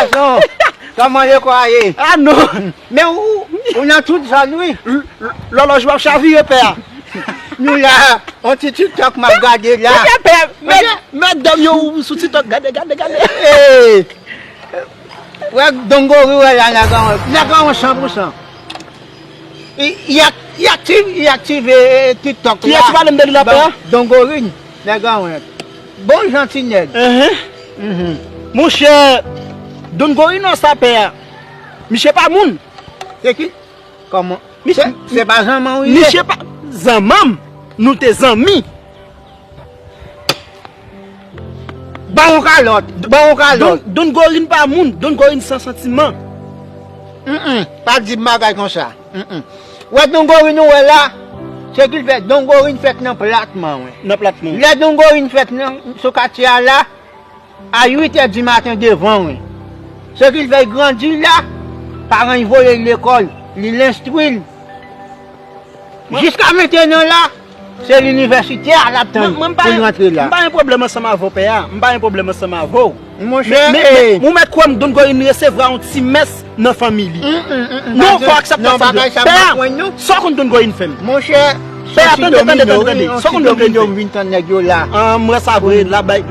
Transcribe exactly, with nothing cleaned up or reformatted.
Gason, kòman lekòl a ye? Ah non. Men ou, ou nan tout zòn, wi. Lòlòj w ap chavire, pè a. Nou la, on ti TikTok m ap gade la. Pè a, mèt, mèt dam yo ou sou TikTok, gade, gade, gade. Hey. Wè, Don Gori, wè la, nèg an, nèg an san pou san. Li, li ak-, li aktive, li aktive, eh, TikTok la. Kiyès ki pale m de li la, pè a? Don Gori, nèg an, wè. Bon jan ti nèg. Mhm. Monchè, Don Gori non sa, pè a. Misye pa moun. Se ki? Kòman? Se, se pa zanman w ye? Misye pa zanman m. Nou te zanmi. Ban yon kalòt, ban yon kalòt. Don, Don Gorin pa moun, Don Gorin san santiman. Mm, mm, pa di m bagay konsa. Mm, mm. Wè Don Gorin ou wè la, se ki l fè Don Gorin fèt nan Platman, wi. Nan Platman. Lè Don Gorin fèt nan, sou katye a la, a uit è di maten devan, wi. Se ki l fè l grandi la, paran l voye l lekòl, li lenstwi l. Mwen jiska mentenan la, se linivèsite a l ap tann pou l rantre la. M pa gen pwoblèm ansanm avè w, pè a. M pa gen pwoblèm ansanm avè w. Monchè, men, men, eh, men, ou mèt kwè m, Don Gorin resevwa yon ti mès nan fanmi li. Mm, mm, mm, mm. Non, fò aksepte sa. Pè a, sa w konn Don Gorin fè m? Monchè, pè a, tande, tande, tande, tande. Sa w konn Don Gorin fè m? Vin tann nèg yo la. Ah, m wè sa vre, la bay.